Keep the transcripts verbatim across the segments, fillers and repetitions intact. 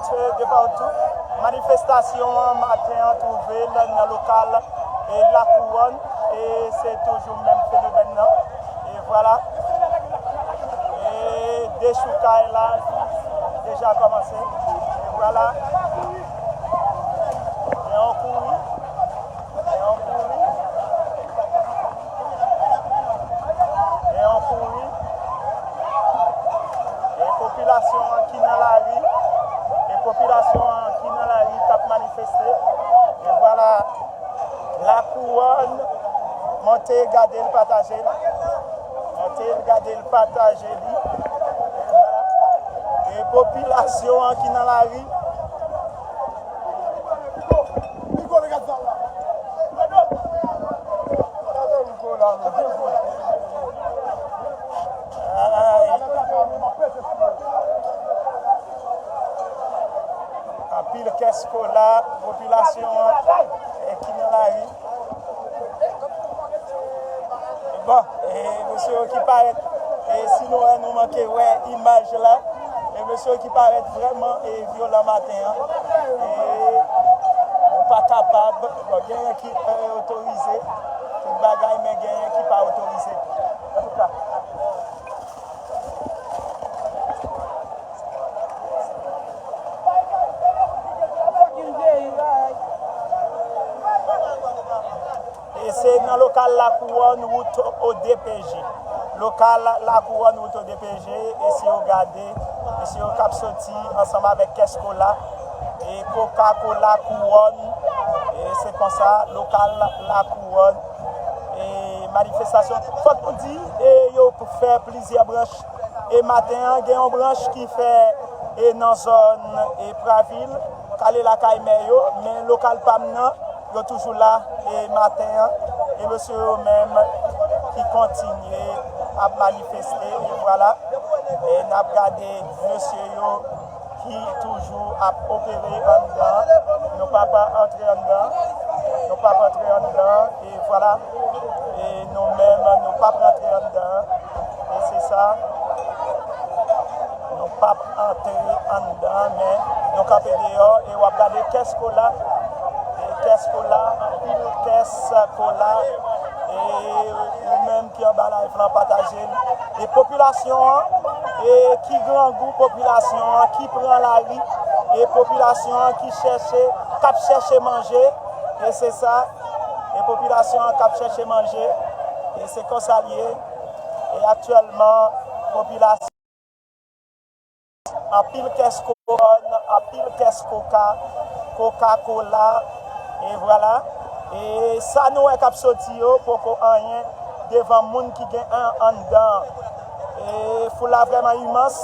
De partout. Manifestasyon an maten an twouve l nan lokal e Lakouwòn, e se toujou menm fenomèn nan. E vwala. E dechoukay la deja kòmanse. E vwala. Gen yon kouri. Gen yon kouri. Gen yon kouri. E popilasyon an ki nan lari. E popilasyon an ki nan lari k ap manifeste. E vwala, Lakouwòn, monte gade l, pataje l. Monte l, gade l, pataje li. E vwala. E popilasyon an ki nan lari. Anpil kès kola, popilasyon an, e ki nan lari. Bon, e mesye yo ki parèt, e si nou wè, nou manke wè imaj la, e mesye yo ki parèt vrèman, e vyolan maten an. E nou pa kapab, bon, genyen ki, e, otorize, tout bagay, men genyen ki pa otorize tou. Antouka. E se nan lokal Lakouwòn, wout O D P J. Lokal Lakouwòn, wout O D P J. E si yo gade, mesye yo k ap soti ansanm avèk kès kola e Coca-Cola Kouwòn. E se konsa, lokal Lakouwòn. E manifestasyon, fòk nou di, e yo fè plizyè branch. E maten an, gen yon branch ki fè, e nan zòn, e Pravil, k ale lakay mè yo, men lokal pa m nan, yo toujou la, e maten an, e mesye yo menm ki kontinye ap manifeste, e vwala, e n ap gade mesye yo ki toujou ap opere anndan, nou p ap antre anndan, nou p ap antre anndan, e vwala, e nou menm, nou p ap rantre anndan, e se sa. Nou p ap antre anndan, men nou kanpe deyò e w ap gade kès kola. E kès kola, anpil kès kola. E ou menm ki anba live lan, pataje l. E popilasyon an, e ki grangou popilasyon an, ki pran lari, e popilasyon an ki chèche, k ap chèche manje. E se sa, e popilasyon an k ap chèche manje. E se konsa l ye. E aktyèlman, popilasyon Anpil kès kowòn, anpil kès koka, koka kola, e vwala. E sa nou wè k ap soti yo, poko anyen devan moun ki gen an anndan. E foul la vrèman imans,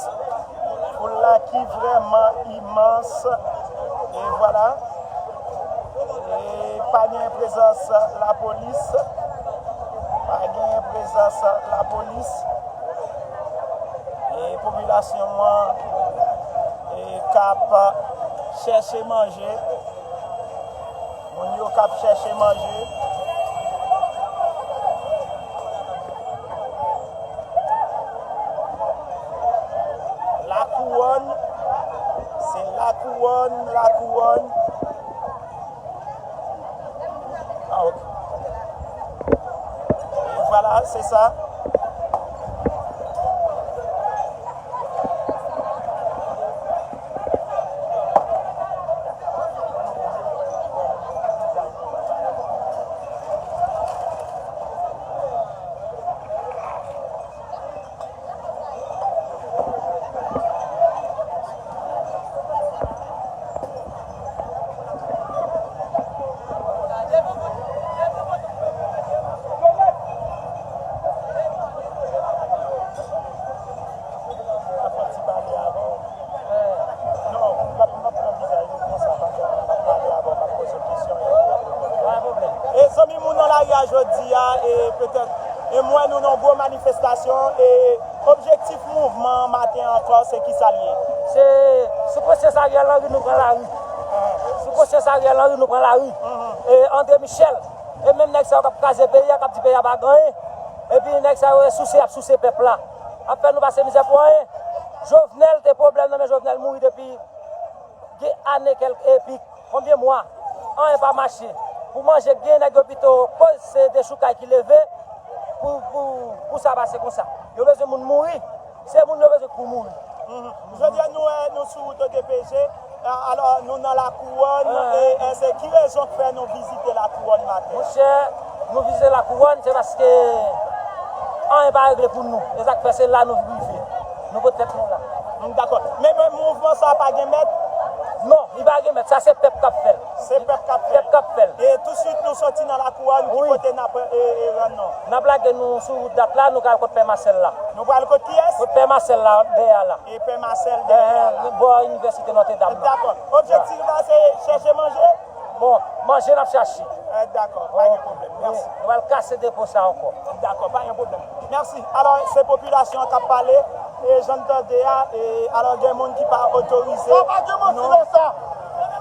foul la ki vrèman imans, e vwala. E pa gen prezans lapolis, pa gen prezans lapolis. E popilasyon an, e k ap chèche manje. Moun yo k ap chèche manje. Lakouwòn, se Lakouwòn, Lakouwòn. Ah, ok. E vwala, se sa. E zanmi, moun nan lari a jodi a, e petèt, e m wè nou nan gwo manifestasyon, e objektif mouvman maten ankò, se ki sa l ye? Se sou konsyans Ariel Henry nou pran lari. Sou konsyans Ariel Henry nou pran lari. E André Michel, e menm nèg sa yo k ap kraze peyi a, k ap di peyi a pa gen anyen. Epi nèg sa yo e souse, y ap souse pèp la. Ap fè nou pase mizè pou anyen. Jovenel te pwoblèm nan, men Jovenel mouri depi Gen ane kèlke epi konbyen mwa, anyen pa mache. Pou manje, gen nèg yo pito koz se dechoukay ki leve pou, pou, pou sa pase konsa. Yo bezwen moun mouri, se moun yo bezwen pou mouri. Jodi a nou wè nou sou wout O D P G, alò nou nan Lakouwòn, e se ki rezon k fè nou vizite Lakouwòn maten? Monchè, nou vizite Lakouwòn se paske anyen pa regle pou nou. E sa k fè se la nou rive. Nou pot tèt nou la. Dakò. Men mouvman sa pa gen mèt? Non, li pa gen mèt. Sa se pèp k ap fè l. Se pèp k ap fè l. Pèp k ap fè l. E touswit nou soti nan Lakouwòn, ki kote n ap rann nou? N ap lage nou sou wout dat la, nou ka al kot Pè Masèl la. Nou pral kot kiyès? Kot Pè Masèl la, dèyè a la. E Pè Masèl dèyè a la. Bò inivèsite Nòtredam la. Dakò. Objektif la se chèche manje? Bon, manje n ap chache. Dakò, pa gen pwoblèm. Mèsi. Nou pral kase depo sa ankò. Dakò, pa gen pwoblèm. Mèsi. Alò, se popilasyon an k ap pale. E jan n tande a, e alò gen moun ki pa otorize. Sa pa gen manti nan sa.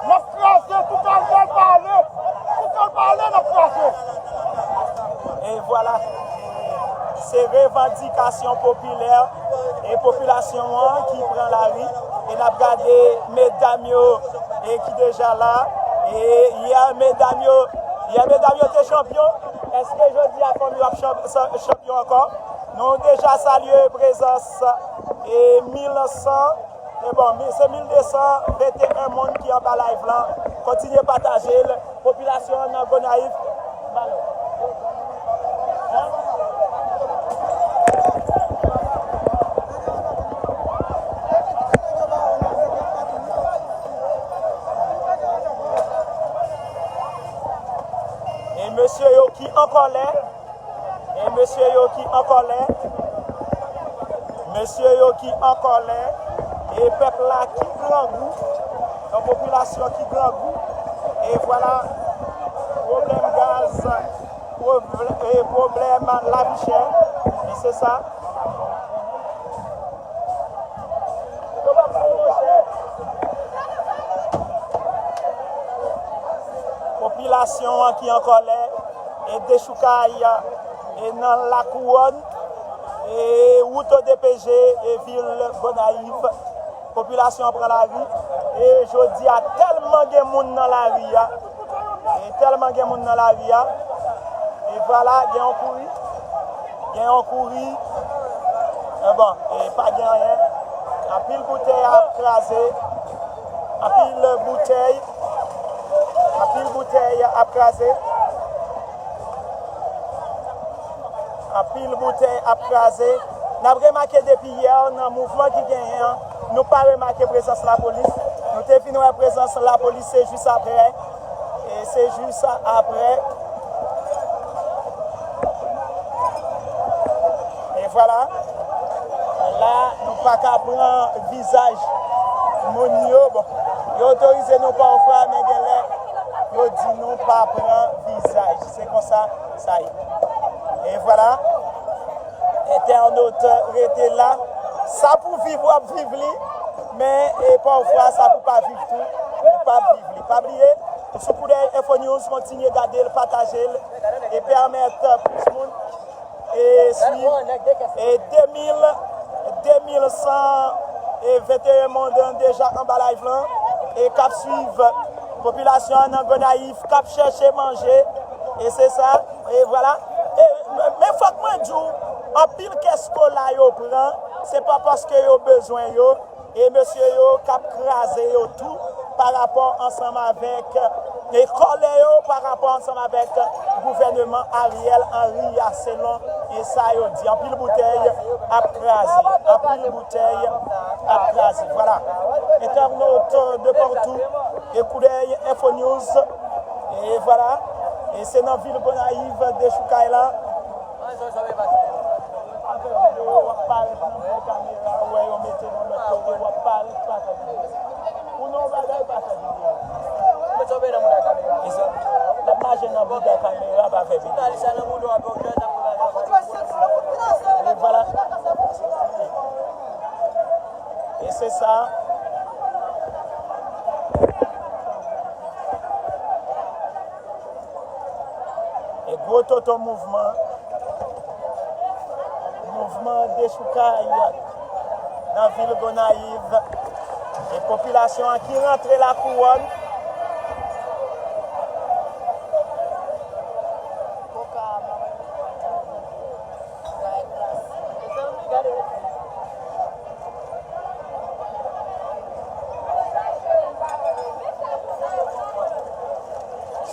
N ap kraze tou kalbal pale. Tou kalbal pale, n ap kraze. E vwala. Se revandikasyon popilè e popilasyon an ki pran lari. E n ap gade medam yo e ki deja la. E yè medam yo, yè medam yo te chanpyon. Èske jodi a fanm yo ap chanpyon ankò? Nou deja salye prezans e mil san, e bon, se mil de san venteyen moun ki anba live lan. Kontinye pataje l. Popilasyon an nan Gonayiv. E mesye yo ki an kòlè, e mesye yo ki an kòlè, mesye yo ki an kòlè, e pèp la ki grangou, yon popilasyon ki grangou, e vwala, pwoblèm gaz, pwoblèm lavi chè, e se sa. Popilasyon an ki an kòlè e dechoukay e nan Lakouwòn e wout O D P G e vil Gonayiv. Popilasyon an pran lari e jodi a tèlman gen moun nan lari a, e tèlman gen moun nan lari a, e vwala gen yon kouri. Gen yon kouri. E bon, e pa gen anyen. Anpil boutèy ap kraze. Anpil boutèy. Anpil boutèy ap kraze. Anpil boutèy ap kraze. N ap remake depi yè nan mouvman ki genyen an, nou pa remake prezans lapolis. Nou te vin wè prezans lapolis se jis apre. E se jis apre. E vwala. La, nou pa ka pran vizaj moun yo. Bon, yo otorize nou pafwa, men genlè yo di nou pa pran vizaj. Se konsa sa ye. E vwala. Entènot, rete la. Sa pou viv, w ap viv li. Men, e pafwa, sa pou pa viv tou, ou p ap viv li. Pa bliye, sou Koudèy Info News, kontinye gade l, pataje l, e pèmèt plis moun e swiv. E de mil, de mil san e venteyen moun deja anba live lan, e k ap swiv popilasyon an nan Gonayiv, k ap chèche manje, e se sa, e vwala. E, men fòk mwen di w, anpil kès kola yo pran, se pa paske yo bezwen yo, e mesye yo k ap kraze yo tou pa rapò ansanm avèk, e kòlè yo pa rapò ansanm avèk gouvèneman Ariel Henry a, selon e sa yo di. Anpil boutèy ap kraze, anpil boutèy ap kraze. Vwala. Entènot de partou, e Koudèy Info News, e vwala. E se nan vil Gonayiv dechoukay la. Avèk videyo, w ap parèt nan fon kamera, ou wè yo mete nan lòt kote, w ap parèt pa fè videyo. Ou nan yon bagay, pa fè videyo. Mezanmi, l ap mache nan bouda kamera, pa fè videyo. E vwala. E se sa. E gwo tonton mouvman, mouvman dechoukay nan vil Gonayiv. E Popilasyon an ki rantre Lakouwòn.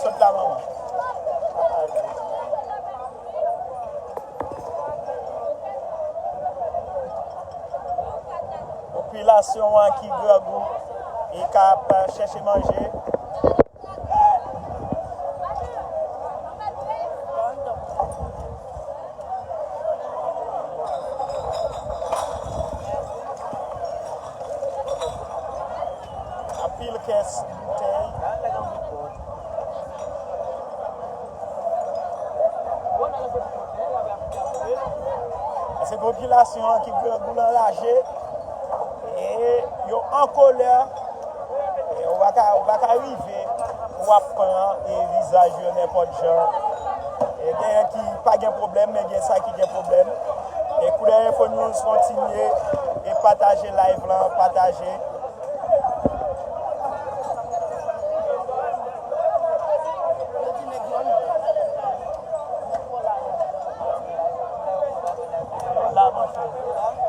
Sot la, manman. Popilasyon an ki grangou e k ap chèche manje. Anpil kès boutèy. Paske popilasyon an ki grangou l anraje e yo an kolè. E ou pa ka, ou pa ka rive, w ap pran e vizaj yo nenpòt jan. E genyen ki pa gen pwoblèm, men gen sa ki gen pwoblèm. E Koulè Enfo News kontinye e pataje live lan, pataje. La, monchè,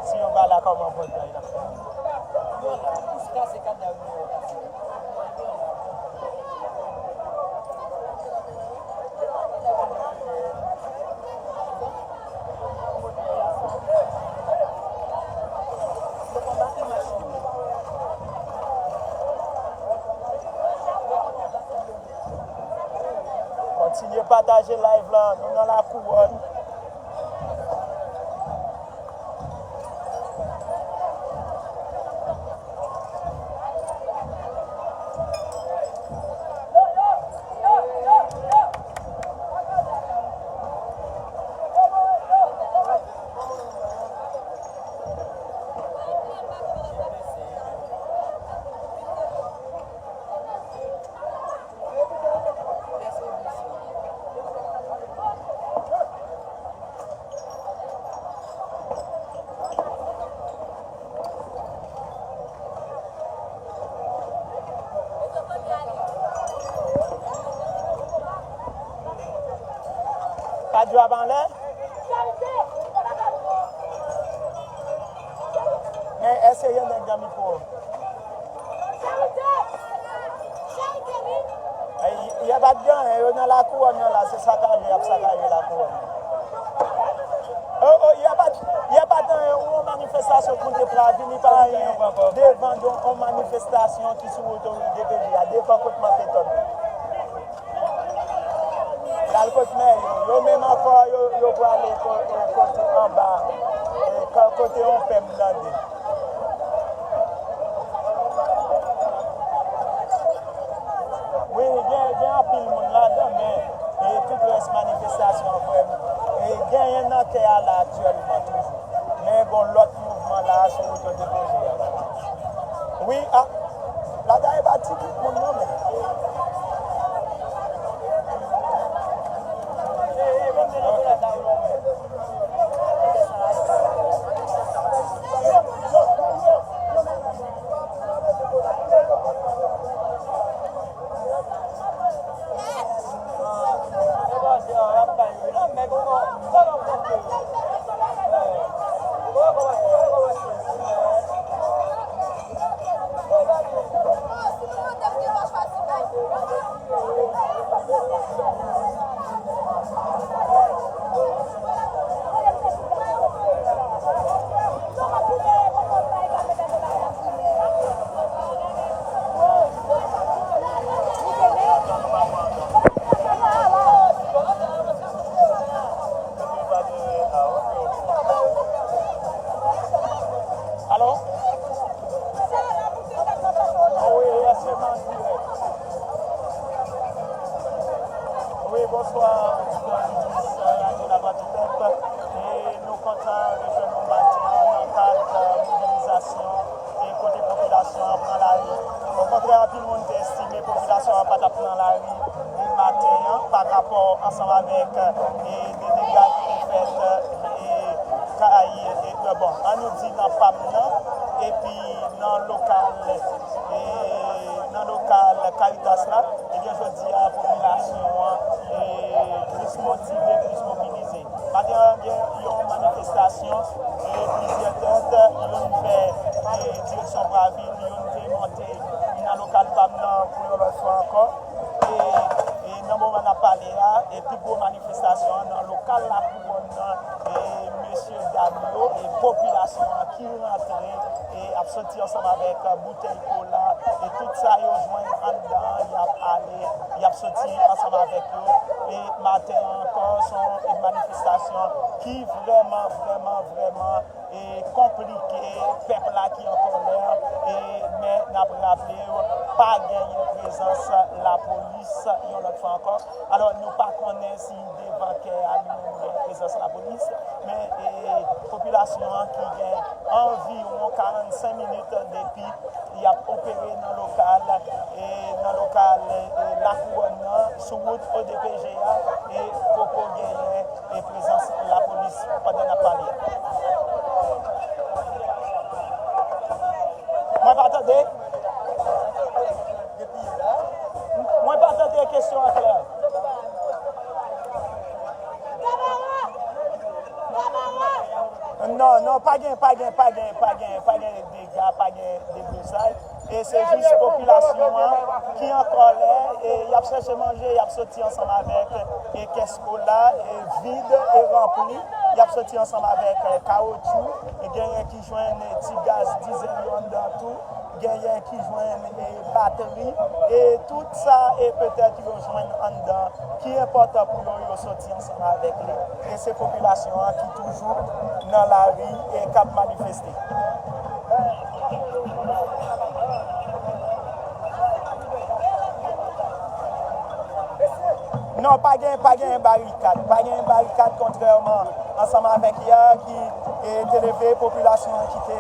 si yo pa la, kòman pòt la? Kontinye pataje live lan, nou nan Lakouwòn. Kadyo ap anlè. Men èske gen nèg nan mikwo? Ay, y-, y a pa t gen anyen, yo nan Lakouwòn nan la, se sakaje, y ap sakaje Lakouwòn nan. Oh, oh, y a pa t, y a pa t anyen, yon manifestasyon k moute Plavini, pa anyen devan yon, yon manifestasyon ki sou woto D P J a, devan kot Mantètòn. Y al kot mè yo. Yo menm ankò, yo, yo prale ko-, e, kote anba, e, ka-, kote yon pèp tande. Wi, gen, gen anpil moun ladan, men, e, tout rès manifestasyon an, frè m, e, genyen nan kè a la aktyèlman toujou. Men gon lòt mouvman la sou woto D P J a. Wi, a, bagay pa ti kit moun non, men. E mesye dam yo, e popilasyon an ki rantre, e ap soti ansanm avèk boutèy kola, e tout sa yo jwenn anndan an, y ap ale, y ap soti ansanm avèk yo. E maten an ankò, se yon manifestasyon ki vrèman, vrèman, vrèman e konplike, pèp la ki an kòlè, e, men n ap raple w, pa genyen prezans lapolis yon lòt fwa ankò. Alò, nou pa konnen si devan kè a li menm gen prezans lapolis, men, e, popilasyon an ki gen anviwon karannsenk minit depi y ap opere nan lokal, e, nan lokal, e, Lakouwòn nan, sou wout O D P G a, e poko genyen, e, prezans lapolis pandan n ap pale a. Mwen pa tande. Mwen pa tande kesyon an klè. Non, non, pa gen, pa gen, pa gen, pa gen, pa gen dega, pa gen deblozay. E se jis popilasyon an ki an kòlè, e y ap chèche manje, y ap soti ansanm avèk, e kès kola, e vid e ranpli, y ap soti ansanm avèk, e kawotchou, e genyen ki jwenn, e ti gaz dizèl yo anndan tou, genyen ki jwenn, e batri, e tout sa, e petèt yo jwenn anndan, ki enpòtan pou yo, yo soti ansanm avèk li. E se popilasyon an ki toujou nan lari e k ap manifeste. Non, pa gen, pa gen barikad. Pa gen barikad kontrèman ansanm avèk yè ki, e, te leve, popilasyon an ki te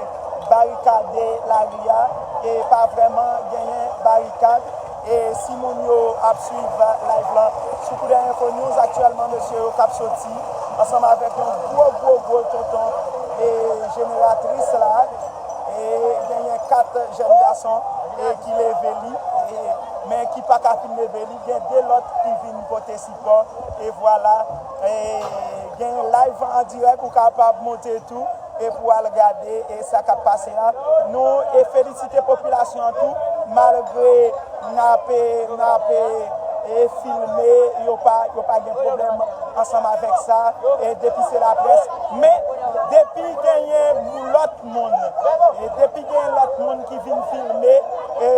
barikade lari a, e pa vrèman genyen barikad. E si moun yo ap swiv live lan sou Koudè Enfo News, aktyèlman, mesye yo k ap soti ansanm avèk yon gwo, gwo, gwo tonton, e jeneratris la, e genyen kat jèn gason, e ki leve li, e, men ki pa ka fin leve li. Gen de lòt ki vin pote sipò, e vwala, e gen live an dirèk ou kapab monte tou, e pou al gade, e sa k ap pase a. Nou, e felisite popilasyon an tou, malgre n ap, n ap, e, e filme, yo pa, yo pa gen pwoblèm ansanm avèk sa, e depi se laprès. Men, depi genyen lòt moun, e depi gen lòt moun ki vin filme, e,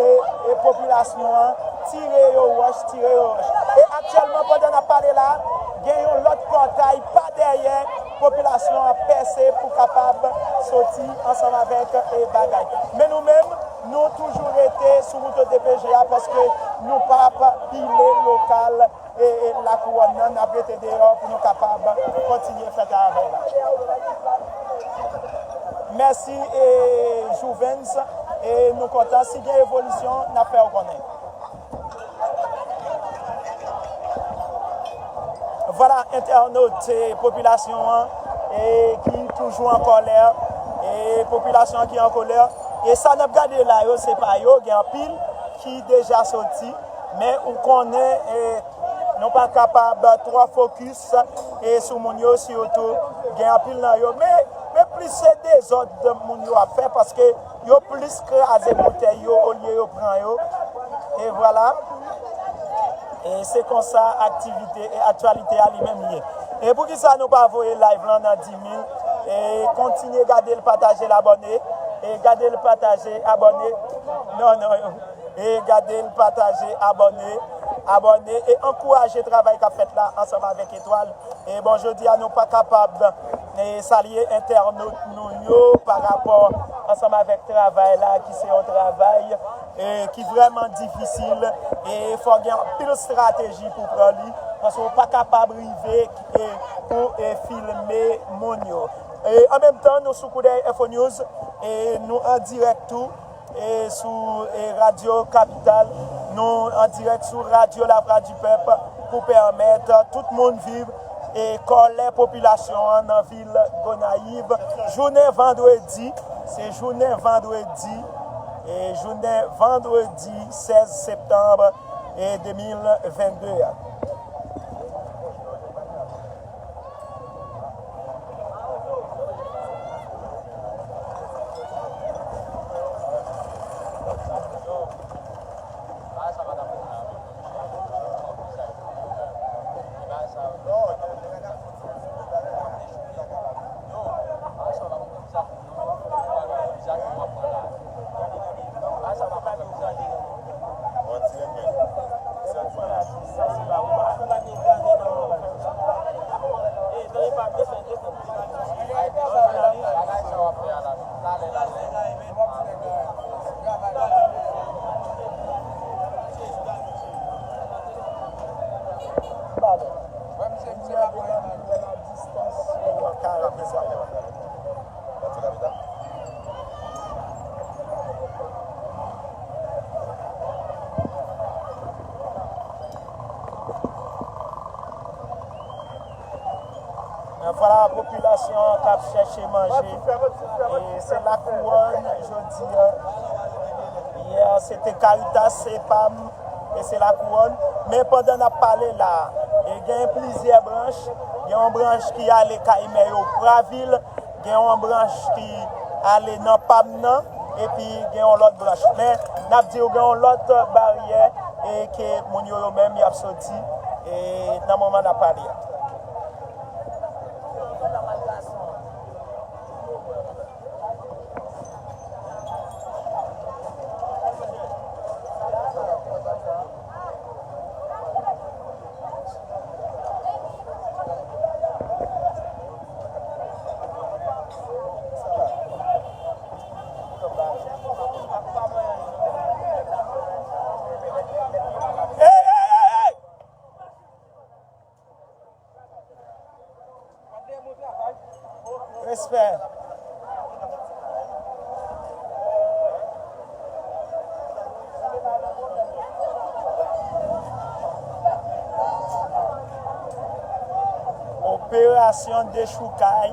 e popilasyon an, tire yo wòch, tire yo wòch. E aktyèlman, pandan n ap pale la, gen yon lòt pòtay pa dèyè popilasyon an pèse pou kapab soti ansanm avèk, e, bagay. Men nou menm, nou toujou rete sou wout O D P G a paske nou p ap pile lokal, e, e, Lakouwòn nan, n ap rete deyò pou nou kapab kontinye fè travay la. Mèsi, e, Jouvens, e nou kontan. Si gen evolisyon, n ap fè w konnen. Vwala, entènot, e, popilasyon an, e, ki toujou an kòlè, e, popilasyon an ki an kòlè, e sa n ap gade la yo, se pa yo, gen anpil ki deja soti, men ou konnen, e, nou pa kapab twò fokis, e, sou moun yo, sitou gen anpil nan yo, men, men plis se dezòd moun yo ap fè, paske yo plis kraze boutèy yo olye yo pran yo. E vwala. E se konsa aktivite e aktyalite a li menm ye. E poukisa nou pa voye live lan nan di mil? E kontinye gade l, pataje l, abòne. E gade l, pataje, abòne. Non, non. E gade l, pataje, abòne. Abòne e ankouraje travay k ap fèt la ansanm avèk Etwal. E bon, jodi a nou pa kapab, e, salye entènot nou yo pa rapò ansanm avèk travay la, ki se yon travay, e, ki vrèman difisil, e fò gen anpil estrateji pou pran li, paske w pa kapab rive, e, pou, e, filme moun yo. E an menm tan, nou sou Koudèy Enfo News, e nou an dirèk tou, e sou, e, Radyo Kapital. Nou an dirèk sou Radyo Lavwadipèp pou pèmèt tout moun viv, e, kòlè popilasyon an nan vil Gonayiv. Jounen vandredi, se jounen vandredi, e, jounen vandredi sèz septanm, e, de mil vennde a. Vwala popilasyon an k ap chèche manje. E se Lakouwòn jodi a. Yè, se te Caritas, EPAM, e se Lakouwòn. Men pandan n ap pale la a, e gen plizyè branch. Gen yon branch ki ale kay mè yo Pravil. Gen yon branch ki ale nan pam nan, epi gen yon lòt branch. Men, n ap di w gen yon lòt baryè e ke moun yo, yo menm, y ap soti e nan moman n ap pale a. Respè. Operasyon dechoukay.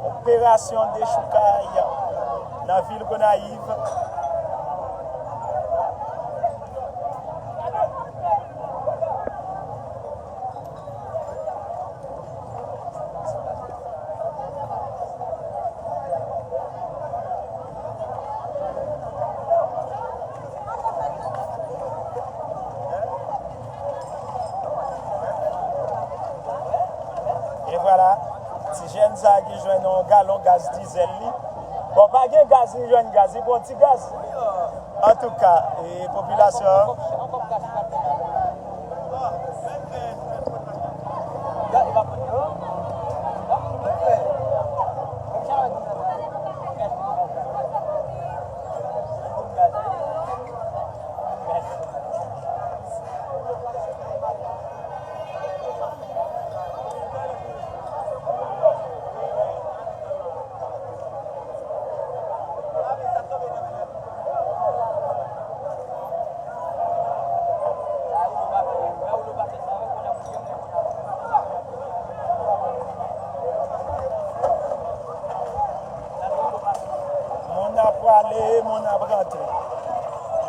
Operasyon dechoukay nan vil Gonayiv. E vwala, ti jèn sa a ki jwenn yon galon gaz dizèl li. Bon, pa gen gaz, li jwenn gaz, li pran ti gaz. Antouka, e popilasyon an. Moun ap prale, moun ap rantre.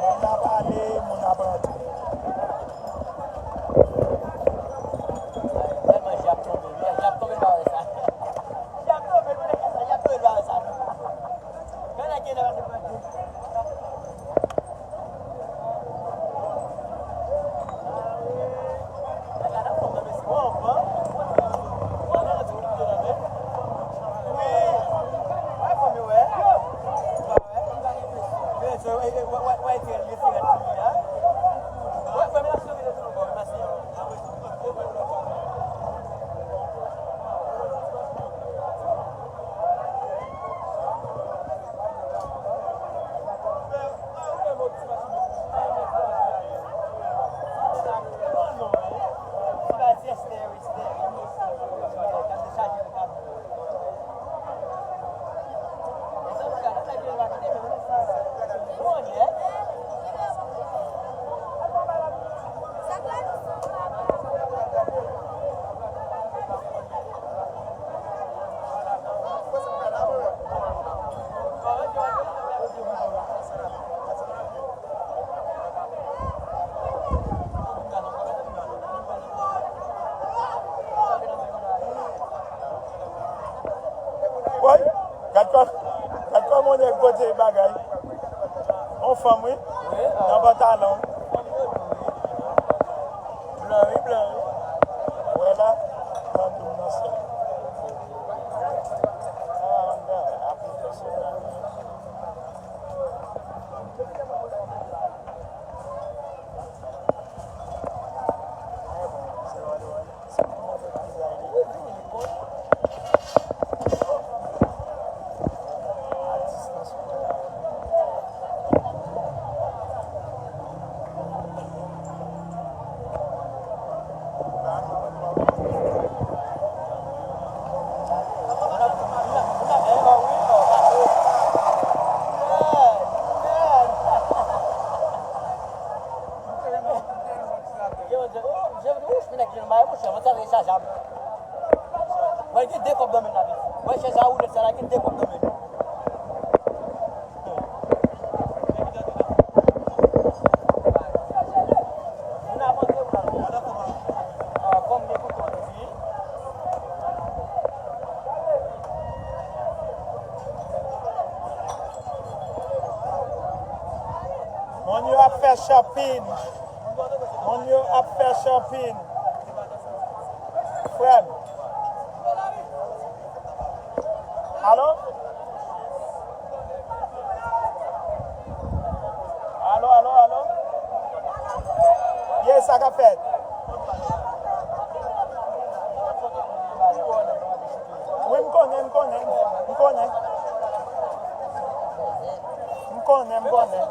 Moun ap ale, moun ap rantre. Woy, gad kò-, gad kòman yon nèg pote bagay. Yon fanm, wi. Nan pantalon. Blan, wi, blan, wi. Wè la, nan doum nan sèl. Ah, ann gade, apre fè sou la. Gen de kòb nan men l la, mesye. Wè chèz a woulèt sa la, gen de kòb nan men l. Moun avanse pou l al. Ah, kòm gen kouto, mesye. Moun yo ap fè shopping. Moun yo ap fè shopping. Frè m. Alo? Alo, alo, alo? Ye, sa k ap fèt? Wi, m konnen, m konnen, m konnen. M konnen, m konnen.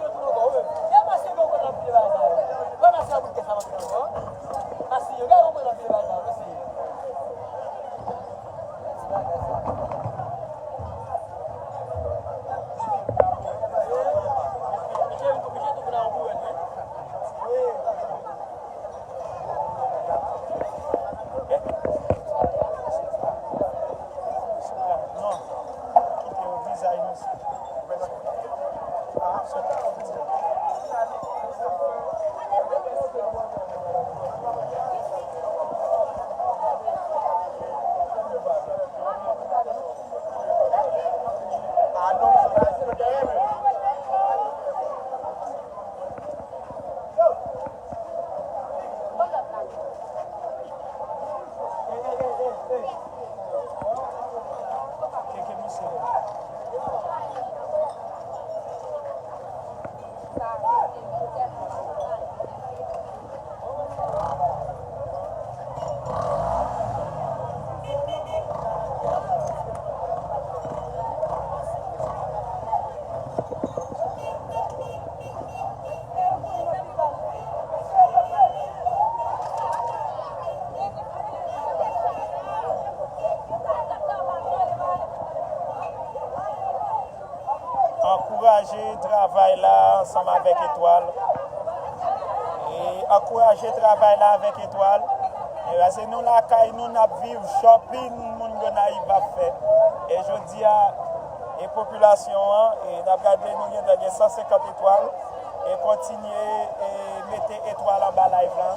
Ankouraje travay la ansanm avèk Etwal. E ankouraje travay la avèk Etwal. E paske nou lakay nou, n ap viv shopping, moun Gonayiv ap fè. E jodi a, e popilasyon an, e n ap gade, nou gentan gen san senkant etwal. E kontinye, e mete etwal anba live la.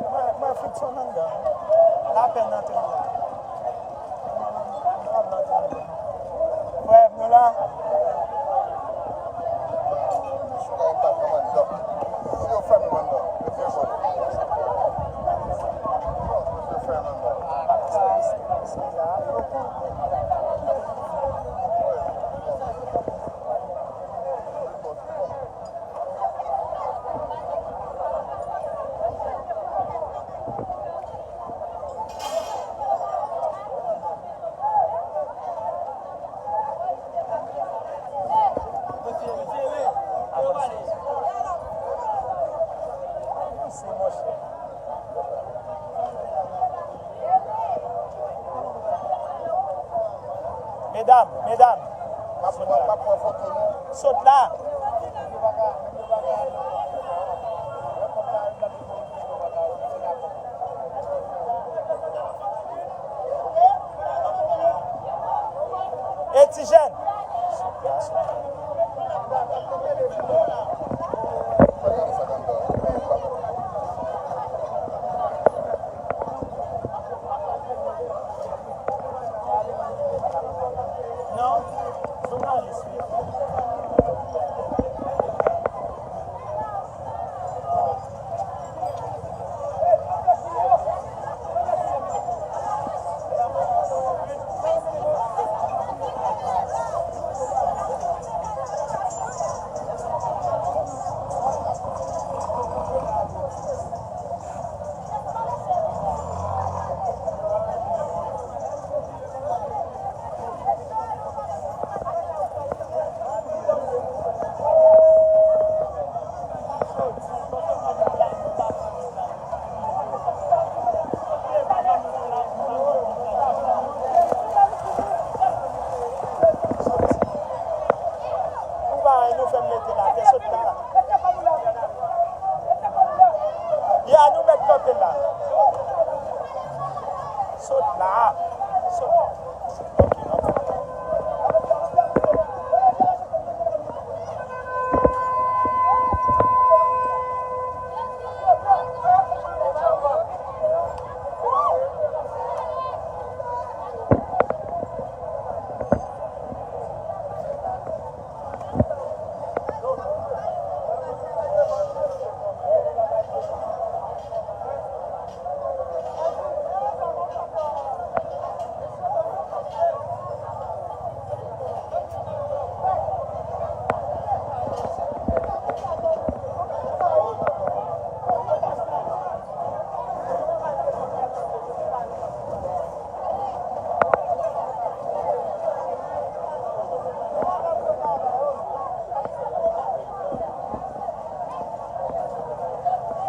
Mwen, mwen, Fritson anndan. Lapèn antre la. Frè m, nou la? Medam, medam. Sot la. Sot la. E ti jèn. Sot la, sot la. Nou fè m mete l atè, sot la. Ya, nou mèt kanpe la. Sot la. Sot. Ok, n ap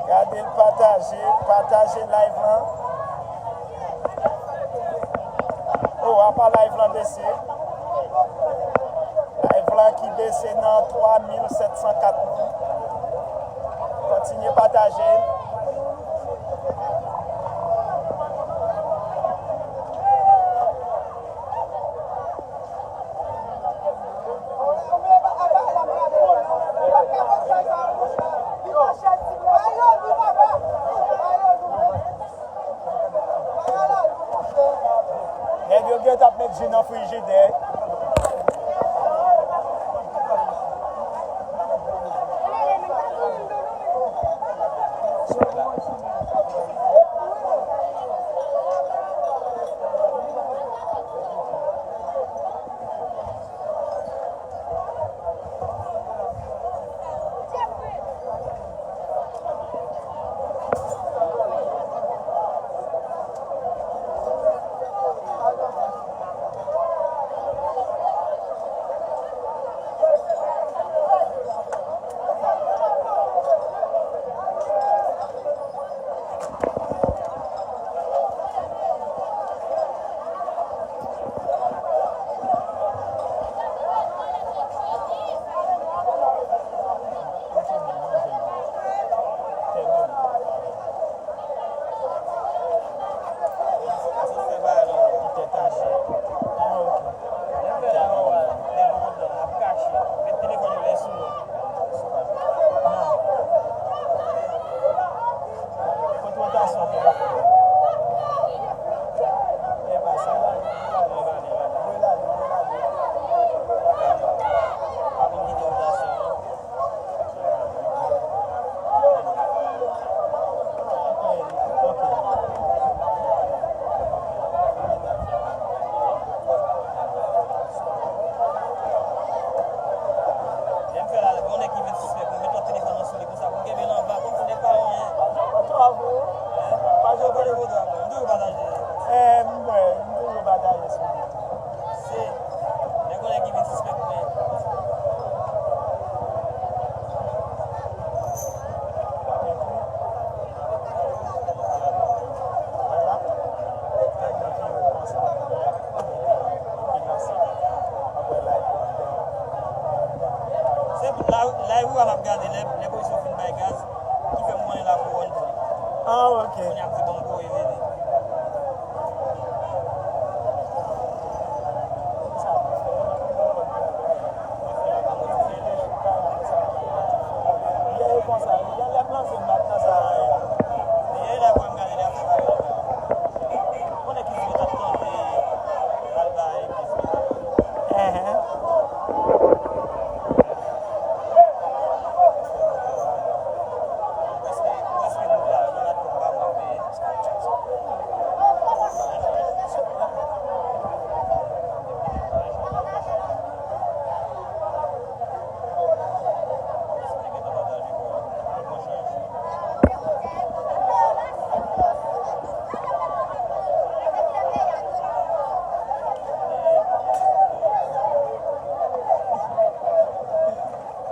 Gade l, pataje, pataje live lan. Oh, apa live lan bese. Live lan ki bese nan twa mil sèt san kat moun. Kontinye pataje. Nèg yo gentan ap met ji nan frijidè. Lè m fè la, gen yon nèg ki vin sispèk mwen, met lòt telefòn nan sou li konsa pou m kenbe l anba, kòmsi nèg pa wè anyen. Hein? Pa jwe vòlè vodou ak mwen, m toujou pataje. Eh, m wè, m toujou pataje sou li tou. Se, nèg yon nèg ki vin sispèk mwen. Se la, live ou a m ap gade lè, lè polis yo fin bay gaz, ki fè m konnen la kouwòn tou. Ah, ok. Kounye a m di bon, m voye vini.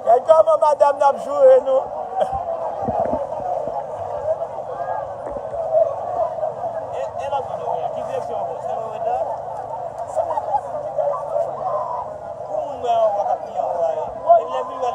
Gad kòman madanm nan ap joure nou. E, e lòt moun yo, ki direksyon ankò? Sèl mwen ret la? Pou moun mwen anwo a k ap kriye anwo a yo. E lè m vin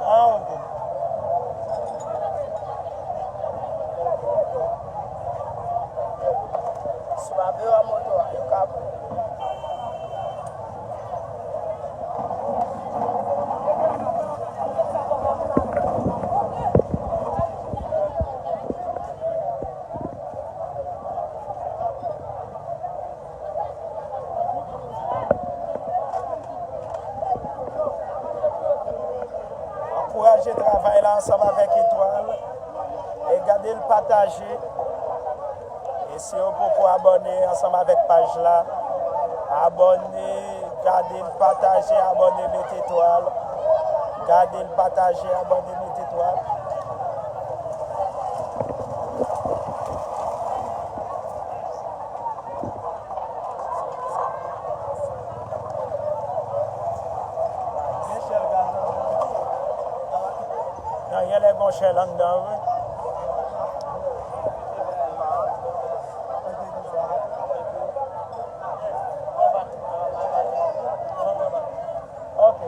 Ah, ok. Swape a moto a, yo ka pran. Ankouraje travay la ansanm avèk Etwal. E gade l pataje. E si w poko abòne ansanm avèk paj la, abòne, gade l pataje, abòne, mete etwal. Gade l pataje, abòne, mete etwal. Nan, genlè gon chèl anndan, wi. Ok.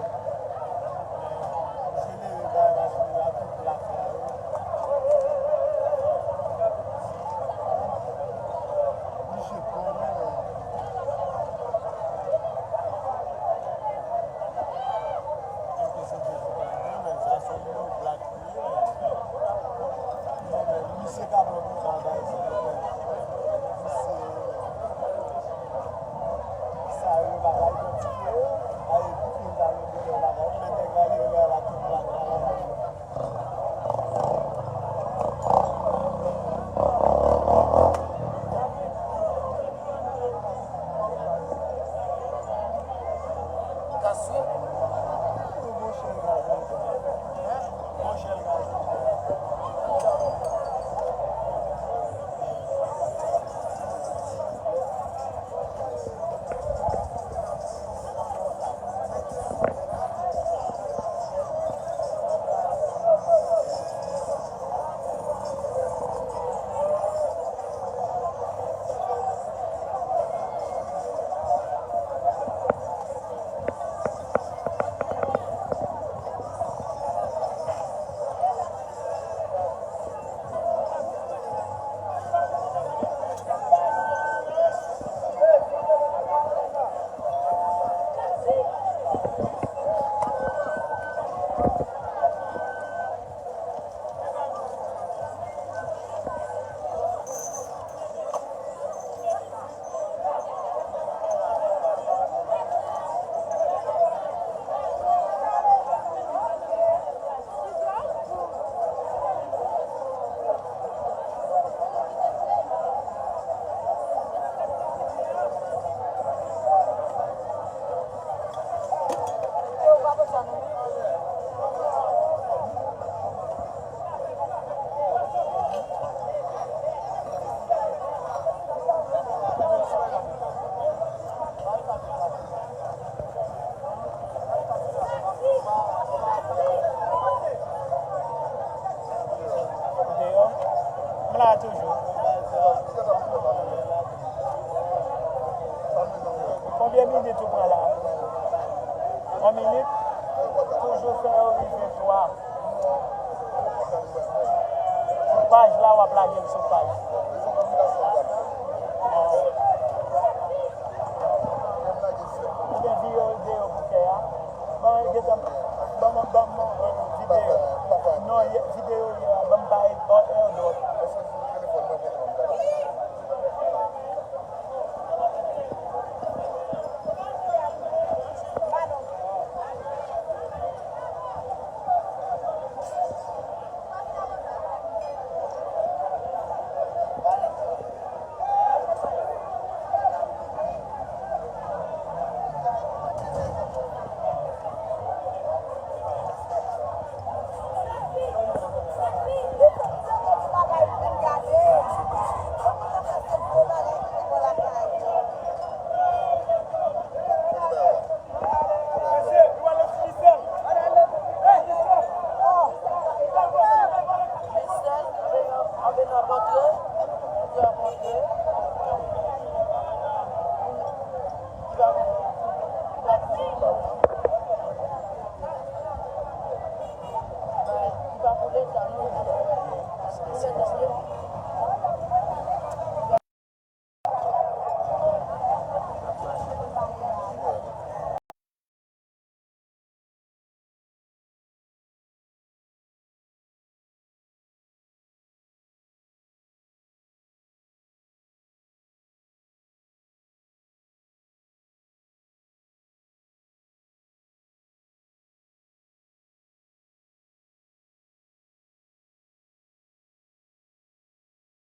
Deyò, m la toujou. Konbyen minit ou pran la? Yon minit? Toujou fè yo rive twa. Sou paj la, w ap lage l sou paj. Ou gen videyo, videyo pou fè a? Ban mwen, ban mwen, ban mwen, ban mwen, eh, videyo. Non, ye, videyo yè a, ban m pa e, o, e, dwòt.